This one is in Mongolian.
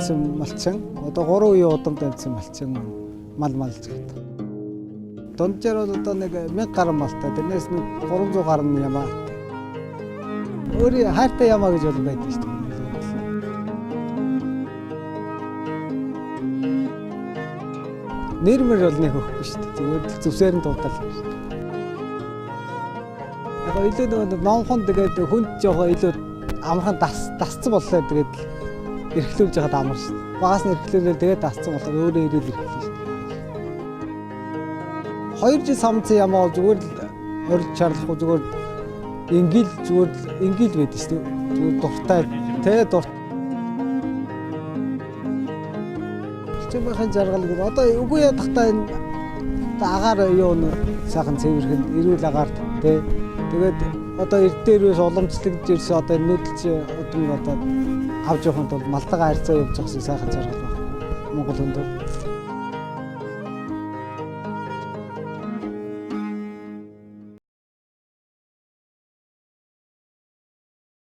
амьдсан малчин, одоо 3 үеийн удамд амьдсан малчин мал малж гэдэг. Дунджаар бол одоо нэг 1000 гаруй малтай. Тэрнээс нэг 300 гаруй нь ямаа. Өөрийн хайртай ямаа гэж бол байдаг шүү дээ. Нэр мөр бол нэг өгөхгүй шүү дээ. Зүгээр л зүсээр нь дуудал шүү дээ. Яг илүү нөгөө номхон тэгээд хүнд жоохоо илүү амархан дасцсан боллоо тэгээд эрхлүүлж байхад амар шүү дээ. Багаас нь эрхлүүлэл тэгээд дасцсан болохоор өөрөө ирэл эрхлээ шүү дээ. 2 жил самцсан ямаа бол зүгээр л орж чарлахгүй зүгээр ингээл зүгээр л ингээл байдаг шүү дээ. Зүгээр дуртай тэ дур. Элчин байхын жаргал гэдэг одоо үгүй ядахтаа энэ агаар юу н сайхан цэвэрхэн эрүүл агаарт тэ тэгээд одоо эрд дээрээс уламжлагдж ирсэн одоо нүүдэлч удам одоо авч явахын тулд малтайгаа харьцаа явж байгаа сайхан жаргал байна. Монгол хүнд бол.